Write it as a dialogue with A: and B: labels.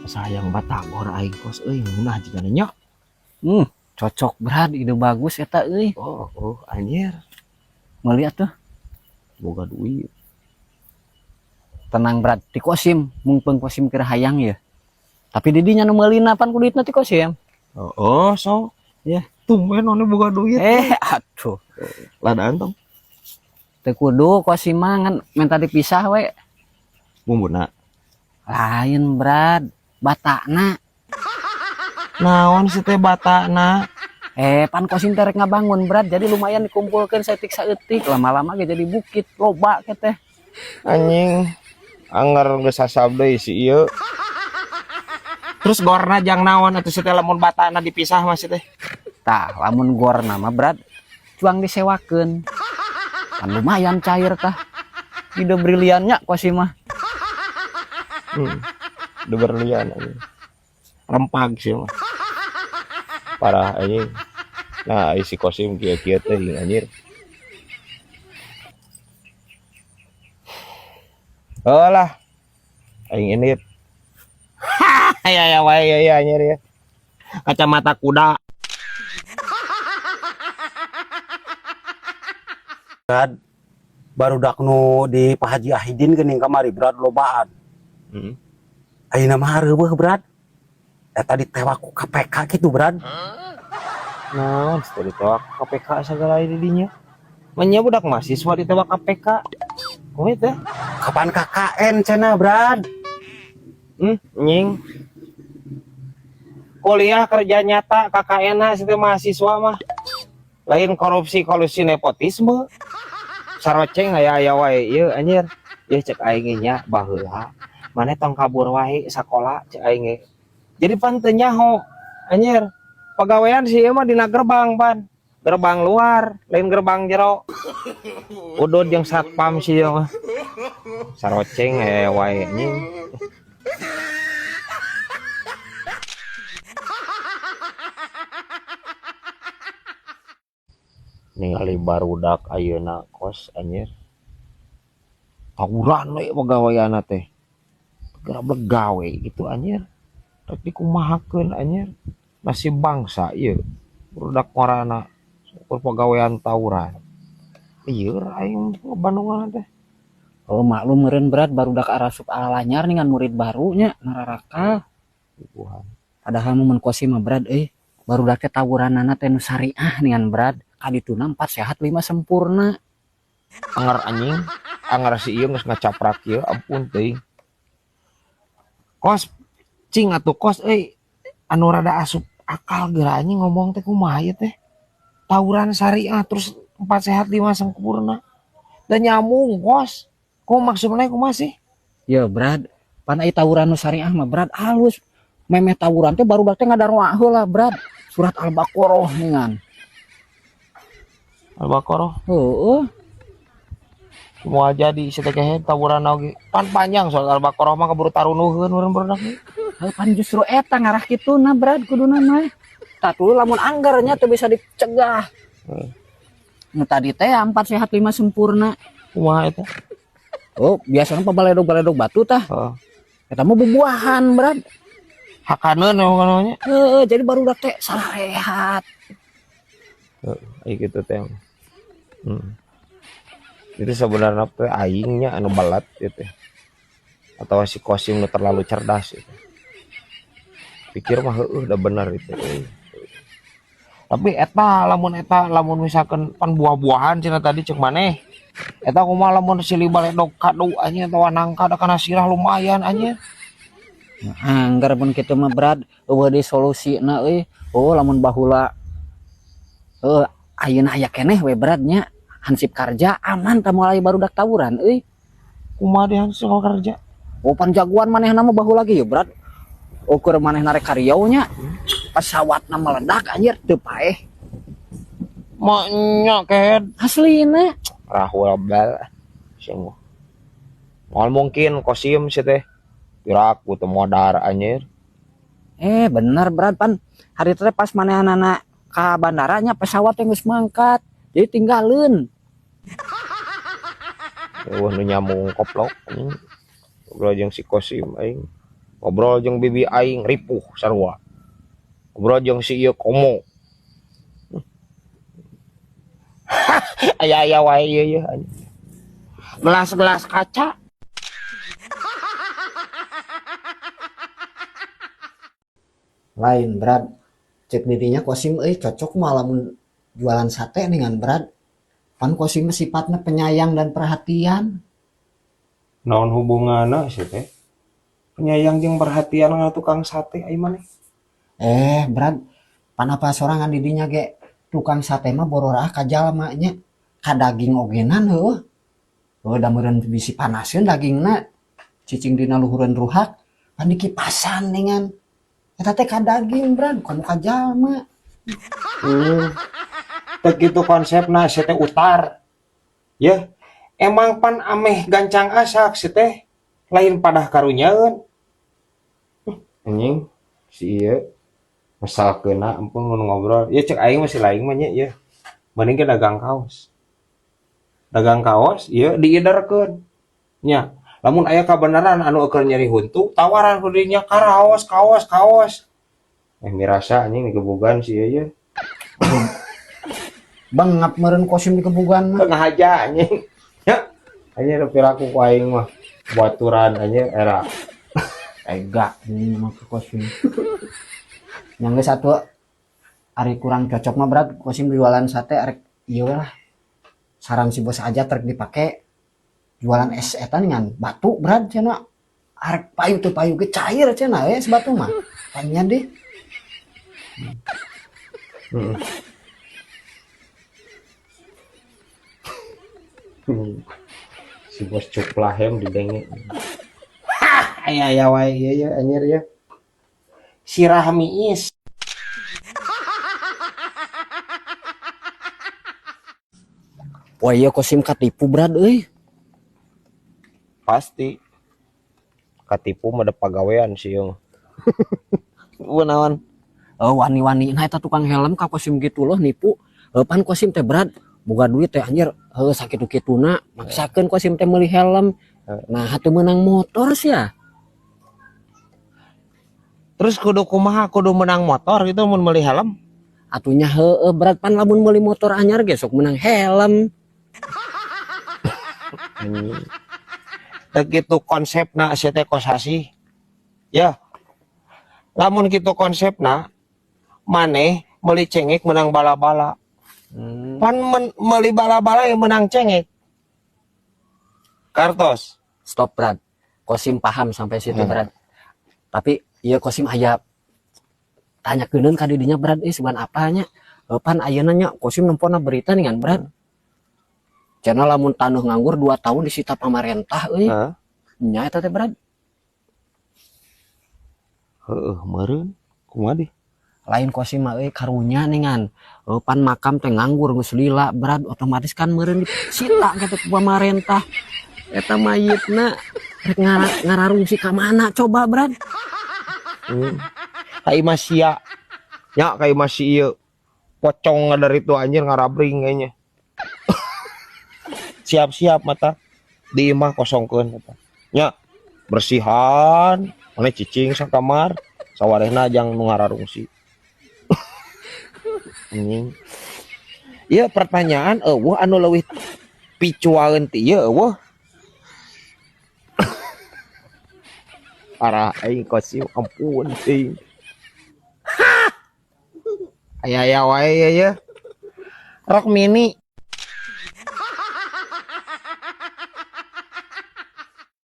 A: Sayang batagor aing kos euy ngeunah jigana nya.
B: Cocok Brad, ide bagus eta euy.
A: Oh, oh anjir.
B: Meuli atuh.
A: Boga duit.
B: Tenang Brad, ti Kosim, mungpeung Kosim keur hayang ya. Tapi di dinya nu meulina pan ku duitna ti Kosim.
A: Oh, oh so.
B: Ya.
A: Tumben anu boga duit.
B: Atuh.
A: Ladaan tong.
B: Teu kudu Kosim mah ngan minta dipisah we.
A: Bumbuna.
B: Lain Brad, batakna.
A: Naon sih teh batakna?
B: Pan Kosim teh rek ngabangun Brad, jadi lumayan dikumpulkeun saeutik saeutik, lama-lama ge jadi bukit loba ke teh.
A: Anjing, anger geus sasab deui si ieu. Terus gorna jang naon atuh si teh lamun batakna dipisah mah si teh?
B: Tah, lamun gorna mah Brad, cuang disewakeun. Kan lumayan cair tah. Ide briliannya Kosim mah.
A: Ide brilian anjing. Rempag sih mah. Parah anjing. Nah, si Kosim kieu-kieu teh anjir. Oh lah. Aing ini. Ya ya wae ya ya anjir ya. Kacamata kuda.
C: Brad, barudak nu di Pak Haji Ahidin geuning kamari Brad lobaan. Ayeuna mah reueuh Brad. Eta ditewak ku KPK gitu Brad.
A: Naon teh ditewak KPK sagala di dinya. Manya budak mahasiswa ditewak KPK. Kumaha teh?
C: Kapan KKN cenah Brad?
A: Nying. Kuliah kerja nyata KKN-na si teh mahasiswa mah. Lain korupsi kolusi nepotisme. Saroceng aya-aya wae ieu anjir. Ieu cek aing nya baheula. Maneh tong kabur wae sakola cek aing ge. Jadi pan teu nyaho anjir. Pagawean sih ieu mah dina gerbang pan. Gerbang luar, lain gerbang jero. Udud jeung satpam sih ieu mah. Saroceng aya wae anjing. Ningali barudak ayeuna kos anjir. Tawuran we pagaweanna teh. Geura gawe gitu anjir. Rek dikumahakeun anjir. Nasib bangsa ieu. Barudak ngorana ukur pagawean tawuran. Lieur aing Bandungan teh.
B: Oh maklum meureun Brad barudak arasup alalanyar ningan murid barunya nararakal.
A: Ribuan.
B: Padahal mun Kosim mah Brad euy, barudak teh tawuranana teh nu syariah ningan Brad. Kadituna 4 sehat 5 sempurna.
A: Anger anjing, anger si ieu geus ngacaprak ieu ampun teuing. Kos cing atuh kos euy, anu rada asup akal geura anjing ngomong teh kumaha ieu teh. Tawuran syariah terus 4 sehat 5 sempurna. Dan nyambung kos. Kumaha maksudna kumaha sih?
B: Ya Brad, pan ai tawuran nu syariah mah Brad halus. Memeh tawuran teh barudak teh ngadarua heula Brad. Surat Al-Baqarah ningan.
A: Al-Baqarah.
B: Heeh.
A: Moal jadi si teh kehe tawuran oge. Pan panjang soal Al-Baqarah mah keburu tarunuheun urang barudak ge.
B: Heuh, pan justru eta ngarah kituna Brad kuduna mah. Tah tuluy lamun anggarnya teu bisa dicegah.
A: Heeh.
B: Nu tadi teh 4 sehat 5 sempurna.
A: Kumaha eta?
B: Oh, biasanya pabaledog-baledog batu tah.
A: Heeh.
B: Eta mah bubuahan Brad.
A: Hakaneun namanya.
B: Heeh, jadi barudak teh salah rehat.
A: Heeh, ai kitu teh. Itu sebenarnya teh aingnya anu balat gitu teh. Atau si Kosim nu terlalu cerdas gitu. Pikir mah heueuh udah bener itu. Tapi eta lamun misalkan pan buah-buahan cenah tadi cek maneh. Eta kumaha lamun silih baledog kadu anjing atawa nangka da kana sirah lumayan anjing.
B: Nah, anggar pun kitu mah Brad, eueuh deui solusina euy. Oh lamun bahula heuh ayeuna aya keneh we Brad nya. Hansip karja aman tah moal aya barudak tawuran euy.
A: Kumaha deui hansip karja?
B: Oh pan jagoan manehna mah baheula ge ye Brad. Ukur manehna rek kariau nya. Pesawatna meledak anjir teu paeh.
A: Maknya kehed.
B: Aslina.
A: Rahul bal. Sungguh. Moal mungkin Kosim sih teh. Piraku teu modar anjir.
B: Bener Brad pan hari teh pas manehanana ka bandaranya pesawat yang geus mangkat. Jadi tinggalin.
A: Eueuh nu nyambung koplok anjing. Ngobrol jeung si Kosim aing. Ngobrol jeung bibi aing ripuh sarua. Ngobrol jeung si ieu komo. Aya-aya wae ieu ieu. Gelas-gelas kaca.
B: Lain Brad, cek didinya Kosim euy cocok mah lamun jualan sate dengan Brad. Pan Kosim mah sifatna penyayang dan perhatian.
A: Naon hubunganna sih teh? Penyayang jeung perhatian nga tukang sate ai maneh?
B: Brad, pan apa sorangan didinya ge tukang sate mah bororaah ka jalma nya, ka daging ogenan heueuh. Heueuh da meureun bisi panaseun dagingna, cicing dina luhureun ruhak, pan dikipasan dengan. Eta teh ka daging, Brad, komo ka jalma.
A: Teu kitu konsepna si teh utar. Yeuh, emang pan ameh gancang asak si teh lain padah karunyaeun. Anjing si ieu masalkeunna ampun mun ngobrol. Ieu cek aing mah si laing mah nya ieu. Mending ge dagang kaos. Dagang kaos ieu diiderkeun. Nya, lamun aya kabeneran anu eukeun nyeri huntu, tawaran ku dinya karaos, kaos, kaos. Mirasa anjing digebugan si ieu ye.
B: Bengap meureun Kosim digebugan mah.
A: Ngahaja anjing. Ya, anjing nu piraku ku aing mah. Baturan anjing era.
B: Ega ini mah ke Kosim. Yang geus atuh ari kurang cocok mah Brad, Kosim jualan sate arek ieu lah. Saran si bos aja trek dipake jualan es eta dengan batu Brad cenah. Arek payu teu payu ge cair cenah es batu mah. Tanya deh.
A: Si bos cuplahem didenge. Hah, aya aya wae ieu ye anjir ye. Sirah miis.
B: Wah iya Kosim katipu Brad euy.
A: Pasti. Katipu mah da pagawean sih ieu mah. Kunaon?
B: Wani-wani nah eta tukang helm ka Kosim gitu loh nipu. Pan Kosim teh Brad boga duit teh anjir heuh sakitu-kituna maksakeun Kosim teh meuli helm. Nah hate meunang motor sia.
A: Terus kudu kumaha kudu menang motor gitu mun meuli helm?
B: Atunya heueuh Brad pan lamun meuli motor anyar ge sok meunang helm.
A: Anjing. Teu kitu konsepna sia teh kosasi. Ya. Lamun kitu konsepna maneh meuli cengek menang bala-bala. Pan meuli bala-bala yang menang cengek. Kartos.
B: Stop Brad. Kosim paham sampai situ Brad. Tapi ieu Kosim aya tanya keuneun ka didinya Brad sugan apanya? Pan ayeuna nya Kosim nempona berita dengan Brad. Cenah lamun taneuh nganggur 2 tahun disita pamarentah euy.
A: Hah?
B: Nya eta teh Brad.
A: Heueuh meureun kumaha deh?
B: Lain Kosim mah euy karunya ningan. Pan makam teh nganggur geus lila Brad otomatis kan meureun disita kitu ku pamarentah. Eta mayitna rek ngararungsi ka mana coba Brad?
A: Ka imah sia. Nya ka imah si ieu. Pocong dari itu anjir ngarabring kayaknya. Siap-siap mata di imah kosongkeun eta. Nya bersihan, maneh cicing sakamar, sawarehna jang nu ngararungsi. Anjing. Ieu pertanyaan eueuh anu leuwih picuaeun ti ieu eueuh. Parah aing Kosim ampun teuing. Aya-aya wae ye ye. Rok mini.